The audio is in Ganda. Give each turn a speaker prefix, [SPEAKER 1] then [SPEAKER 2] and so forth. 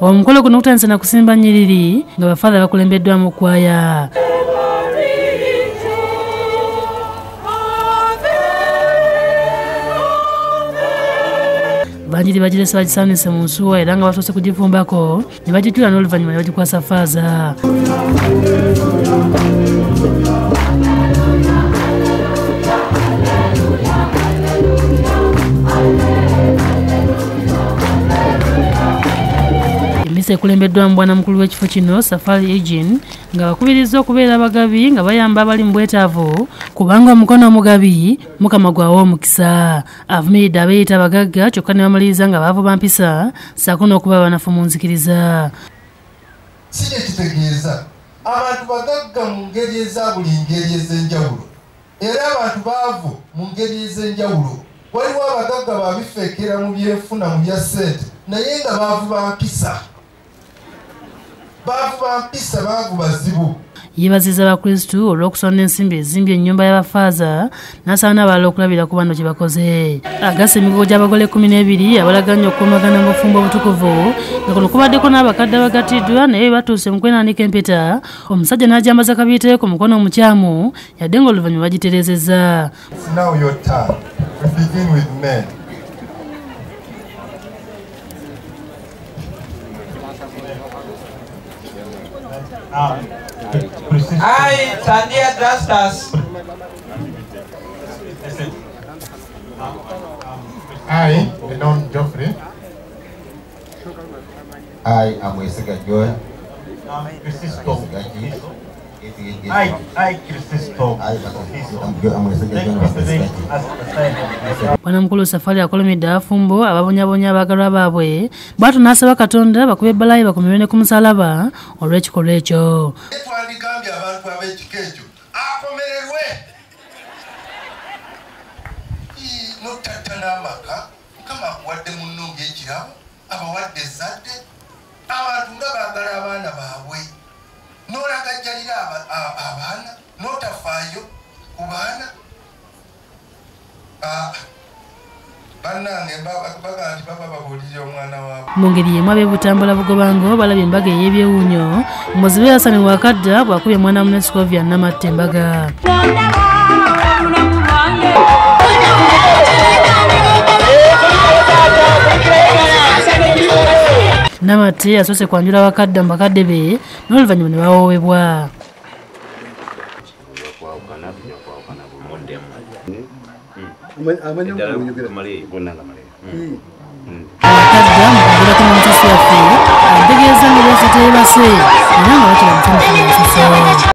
[SPEAKER 1] Omukolo guno gutandise na kusimba nnyiriri nga bafaatha bakulembeddwamu kwaya. Banjiri bagirese bagisaanise mu nsuwa era nga basoose kugifumbako ne bagitula n'oluvannyuma ne bagikwasa faaza. Emmisa ekulembeddwamu bwana mukulu w'ekifo kino Safari Eugene nga bakubirizza okubeera abagabi nga bayamba abali mu bwetaavu kubanga omukono omugabi Mukama gwawa omukisa. Avumiridde abeeyita abagagga kyokka ne bamaliriza nga baavu ba mpisa ssaako n'okuba abanafu mu nzikiriza.
[SPEAKER 2] Si kye kitegeeza abantu bagagga mu ngeri eza buli ngeri ez'enjawulo era abantu baavu mu ngeri ez'enjawulo. Waliwo abagagga babifeekera mu byenfuna mu bya ssente naye nga baavu ba mpisa. Baavu ba mpisa, baavu bazibu.
[SPEAKER 1] Yeebazizza Abakristu olw'okusonda ensimbi ezimbye ennyumba y'abafaaza n'asaba n'abalala okulabira ku bano kye bakoze. Agasse emigogo gy'abagole 12 abalaganye okukuumagana mu bufumbo obutukuvu nga kuno kubaddeko n'abakadde abagattiddwa naye batuuse mu kwenaanika empeta omusajja n'agyambaza kabiite ku mukono omukyamu yadde ng'oluvannyuma bagitereezezza.
[SPEAKER 2] It's now your turn. We begin with men.
[SPEAKER 3] I, Tandia Drastas.
[SPEAKER 2] I, Benon Geoffrey.
[SPEAKER 4] I am Wesiga Joy.
[SPEAKER 5] I, Christo.
[SPEAKER 1] Bwana mukulu Safari akolomedde abafumbo ababonyabonya abaagalwa baabwe bw'atyo n'asaba Katonda bakube ebbalayi bakomerwe ne ku musalaba olw'ekikolwa ekyo.
[SPEAKER 2] Twandigambye abantu ab'ekika ekyo akomererwe n'ottatta n'amaka. Mukama akuwadde munno ng'ekirabo, abawadde ezzadde, abantu nga baagala abaana baabwe n'olagajjalira abaana n'otafaayo ku baana. Bannange baga nti baba babuulirira omwana waabwe.
[SPEAKER 1] Mu ngeri y'emu ab'e Butambala Bugobango balabye embaga ey'ebyewuunyo Muzibe Hassan Wakadda bw'akubye mwana munne Scovia Namatte embaga. Namatte yasoose kwanjula Wakadda mu bakadde be n'oluvannyuma ne bawoowebwa. Wakadda mu kwogerako n'omusasi waffe ategeeza nga bw'osi teebase era nga bakira musanyufu mu nsuso.